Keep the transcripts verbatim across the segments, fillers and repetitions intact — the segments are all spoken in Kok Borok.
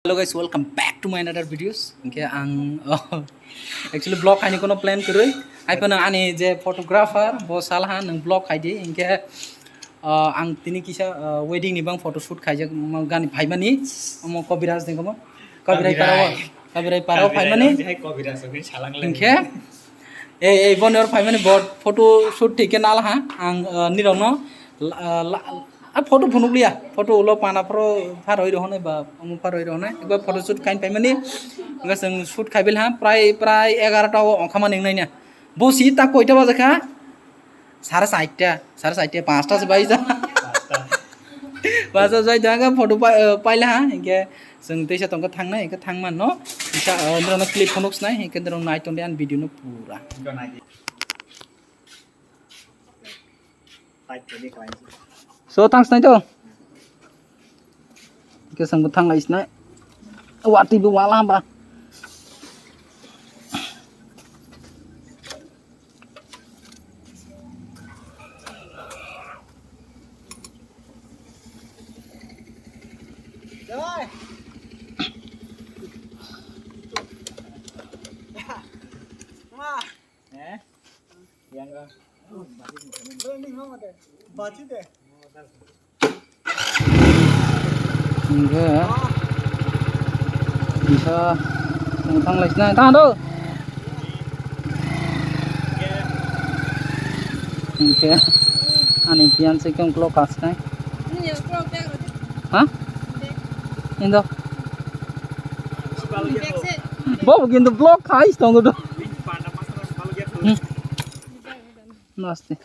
Hello guys, welcome back to my another videos. Hinkhe ang actually vlog khaini kono plan kwrwi. Hai phano ani je photographer bo salha nwng vlog khai di. Hinkhe uh, ang tini kisa uh, wedding ni bang photo shoot khaijak gani phaimani omo Kobiraj ni komo. Kabirai Kabirai. Parao, Kabirai Parao Kabirai phaimani. Rang jahai Kobiraj, oke, salang lai. Hinkhe ei ei boni or phaimani bo photo shoot thike nal ha ang uh, nirokno la- la- a photo phunukliya photo ulo pana pharo pharoi rohonai ba omo pharoi rohonai ekbar photo shoot khain phaimani. Hinkhe chwng shoot khaibil ha prai prai egarota o ongkhama ningnaina. Bo si ta koita bajakha? Sare saita, sare saita, pasta se bai ja. Pasta se bai ja, photo paila ha, hinkhe chwng teisa tongkha thangnai, hinkhe thangmano kisa norokno clip phunuk sinai, hinkhe norok nai tongdi ani video no pura. So thang sinai to. Hinkhe chwng bo thang lai sinai. Watwi bo wala ba. Hinkhe kisa tong thang lai sinai tang do. Hinkhe ani fiancé khe ungklo kasinai. Ha? Indo. Bo kintu vlog khai tongo do. Hmm. Naste.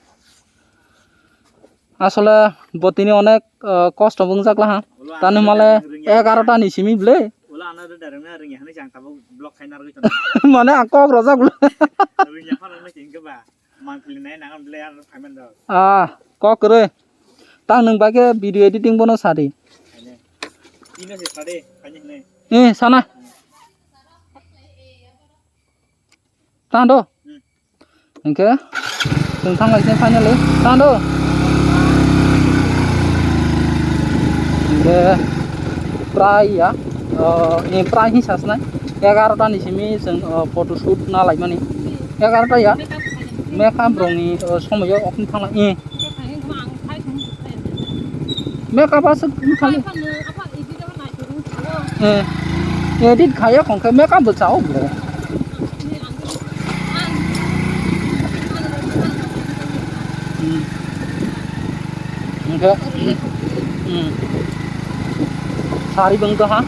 Asole bo tini onek uh, kosto bwngjak laha. Tani male egarota ni simi ble. Ulo ano da rwngna rwngya hwnwi chang tabuk block khaina rwgwi tongo. Mane ang kok rojak ble. Rwngya phano no khe hwnkhe ba mangpili nai nang ble ano phaiman rok. Ah, kok kwrwi. Tang nwng bai khe video editing bono sadi. Ino se sade khaini hwnwi. Eh, sana. Tang do. Hmm. Hinkhe chwng thang lai sini finally. Tang do. Hinkhe prai ya, uh, ni prai hi sasnai egarota ni simi chwng uh, photo shoot na lai mani. Egarota ya. Makeup rok ni uh, somoi o okni thang lai. Eh. Makeup aswk wngkha le. Eh, edit khaiya khongkhe makeup bo chao bro. Hmm. Hingke, hmm. Sari bwng doha.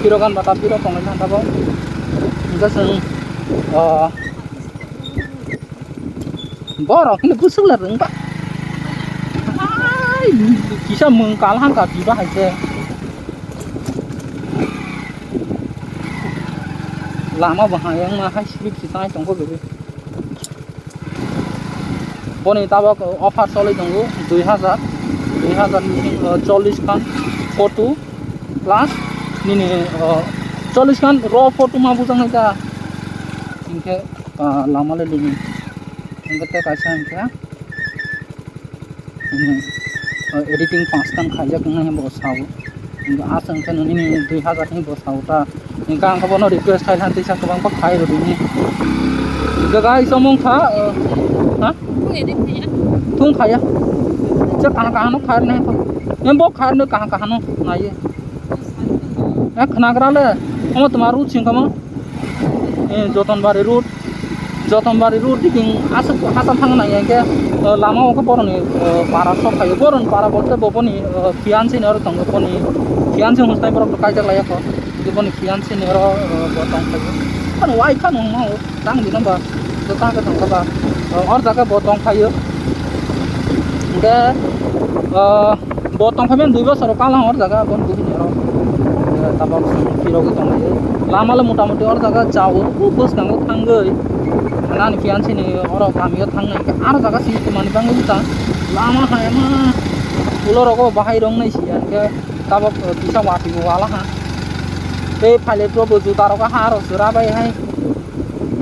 Piro gan bata piro tonglai thang tabok. Hingke chwng, oh, Borok hwnwi bwswk le rwngba. Ai, kisa mwng kal hangka biba hai se. Lama bo hai wngma hai slip se tangai tongkho bebe. Boni tabok offer choli tongo dui hajar, dui hajar ni, eh, chollish khan photo plus nini, eh, chollish khan raw photo ma bujang nai ta. Hinkhe, ah, lama le lini. Hinkhe tei kaisa hinkhe, hmm, editing pangstan khaijak wngnai hwnba o sao. Hinkhe aswk hinkhe nini dui hajar hinwi bo sao ta. Hinkhe ang bono request khai han tisa kwbangma khai rw dini. Hinkhe guys, omong kha, uh, ha? Thung edit khaiya. Thung khaiya. Je kaham kaham no khai rwnai to. Em bo khai rwnai kaham kaham no naiye. Eh, khnagra le. Omo toma road sing kamo. Eh, Jotonbari road. Jotonbari road diking aswk hachal thang nang ya khe, eh, lama o khe boroni, eh, para sok phaio. Boroni para bolte bo boni, eh, fiancé ni oro tongo, boni fiancé hwnwi borok kaijak lai ya kho. Boni fiancé ni oro, eh, bo tong phaio. Ano wai kha nung ma o. Tang di nang ba, to tang khe tong kha ba. O, or jaga bo tong phaio. Hingke, o, bo tong phai mani dui bosor kala or jaga bo dui ni oro. Hingke tabok piro bo tong phaio. Lama le mota moti or jaga chao, o bwskango thangwi. Nani fiancé ni oro kamio thangnai hingke ar jaga sini tumani bangwi ta. Lama hai ma ulo rogo bahai rong nai sia hingke tabok, o, kisa watwi bo wala ha. Tei phaile pro bo juta rogo ha aro sura bai hai.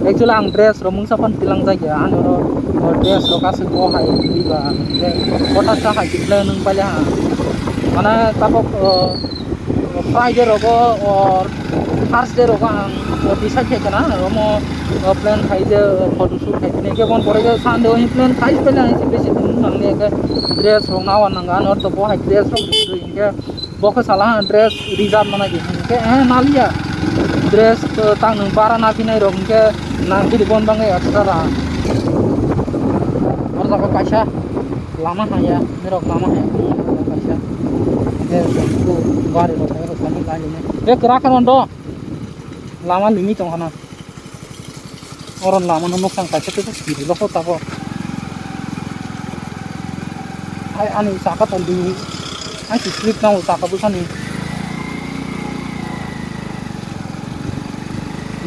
Actually, ang dress rok mungsa phano tilang jak ya, ani oro, o, dress rok aswk bo hai twi ba, je kothaksa hai twi khlai nung paile ha. Mane tabok, o, o, Friday rogo or Thursday rogo ang decide khai kana, omo plan khai je photo shoot khai tini ke bon pore je Sunday o plan khai pele ang besi din nang le ke dress rok nawa nang ano to bo hai dress rok dui ke bo ke sala dress reserve mana ke ke eh naliya dress to tang nang bara na pinai rok ke nang bidi bon bang extra ra. Or jaga kaisa lama haya, nirok lama haya, kaisa. Ke ko gari rok, nirok lama gari ne. Be kra kra do. Lama limi tong hana. Oron lama no noksa kaisa ke siri lo ko tako. Ai ani saka tong dini. Ai si slip nang saka bu sani.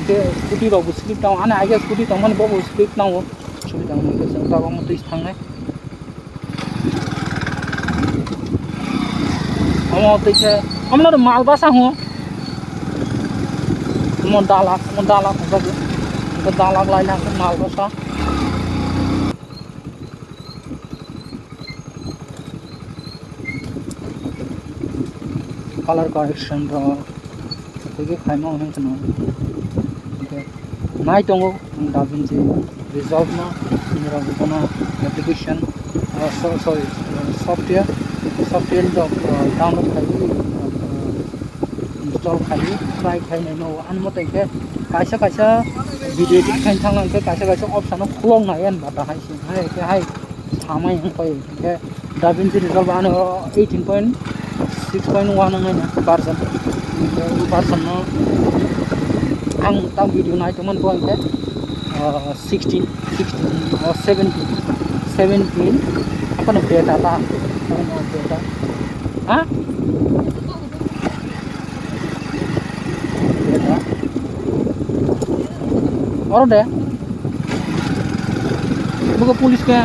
Ke scooty rok bu slip nang. Ani ai scooty tong mani bo bu slip nang. Subida wngkha khe chwng tabuk twi thangnai. Omo twi khe omo no mal basa hwngo. Omo dalak, omo dalak hwnjago. Hwnkhe dalak laina hwnkhe mal basa. Color correction rok tei khe khaima hwnwi kheno. Hwnkhe nai tongo DaVinci Resolve no, nirok bono application, uh, so-, sorry, uh, software, software rok, uh, download khaiwi, uh, install khaiwi try khainai no. Ani moto khe kaisa kaisa video edit khaina thangna hwnkhe kaisa kaisa option no khulok nai ani bata hai se hai khe hai samai wng pai hwnkhe. DaVinci Resolve ano eighteen point six point one wngmani version. Version no ang ta video nai tongmani bo hwnkhe, ah, sixteen, sixteen, oh, seventeen, seventeen. Aphano beta ta, aphano beta. Ha? Beta. Oro de. Buka police ke.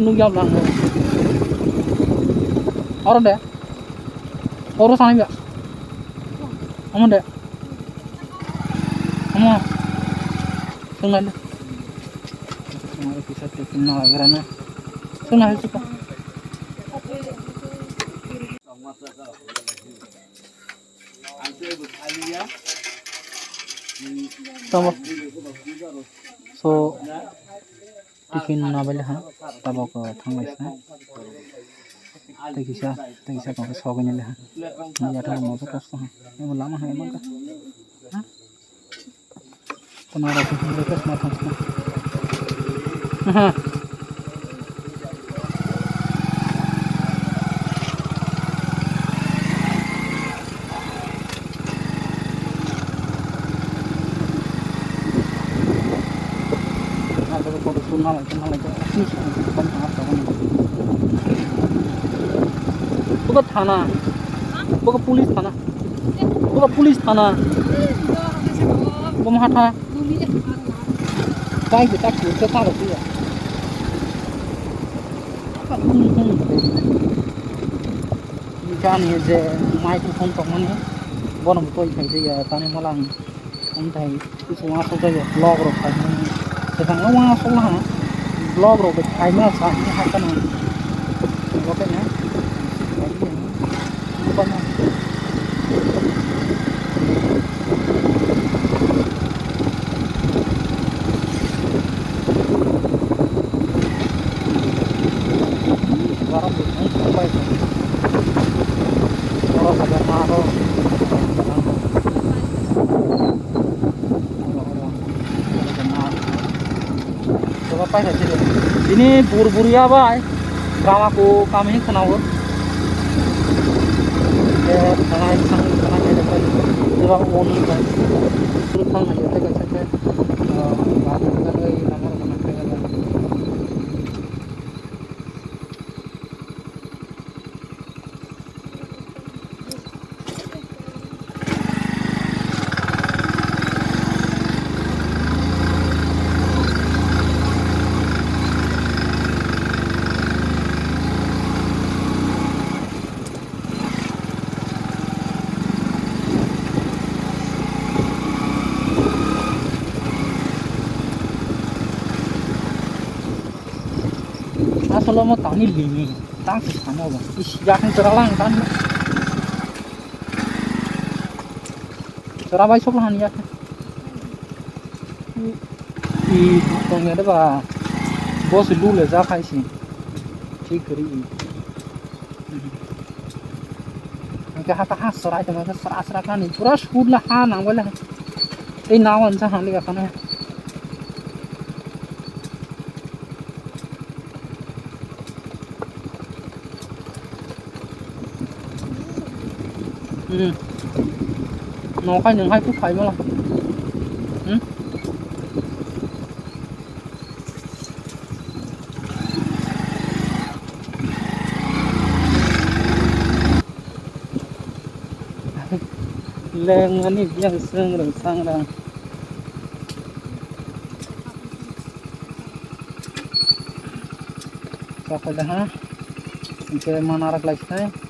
Nukya bwlangno. Oro de. Oro sanai ba. Omo de. Omo. Swngnai de. Swngnai kisa te swngnai lagra na. Swngnai chuka. Tamo. So, tiffin nabai le ha, tabok, uh, thanglai sa. Tei kisa, tei kisa kok sogwi le ha. Ni ya thang mo to kosto ha. Emo lama ha emo ka. Ha? Kono ro ko hindre ko sma thang sma. Ha. Buka thana. Buka police thana. Buka police thana. Bom hatha. Bike de tak ke tak ke. Jani je microphone tongmani bono bo koi khai ya tani malang. Wngthai kisa uansuk jagao vlog rok khaimani. Kwbangma uansuk laha vlog rok bai khaima sa hwnwi hakhe no. Bo khe no. Borok bo thang thang bai tongo. Oro jaga ma aro. Oro, oro. Oro jaga ma aro. Oro paisa sini. Ini bur buriya bai. Gama ko kami khanawo. Eh, thanai, thanai, thanai, thanai, thanai. Oro on bai. Oro thang na jete kaisa. Asolo mo tani limi, tang si samo ba. Is, yakni chora lang tan. Rabai sok han ya. I, i, tong ya de ba. Boss lu le ja khai si. Thik kari i. Hingke hata ha sorai tongma khe sra sra kani pura sud la ha nang bai le. Tei nawan sa hang liga khana. Hmm. Nokai nung hai tu phai mala. Hmm. Leng ani biang seng reng sang reng. Chocolate ha. Hingke mana rak lai sinai.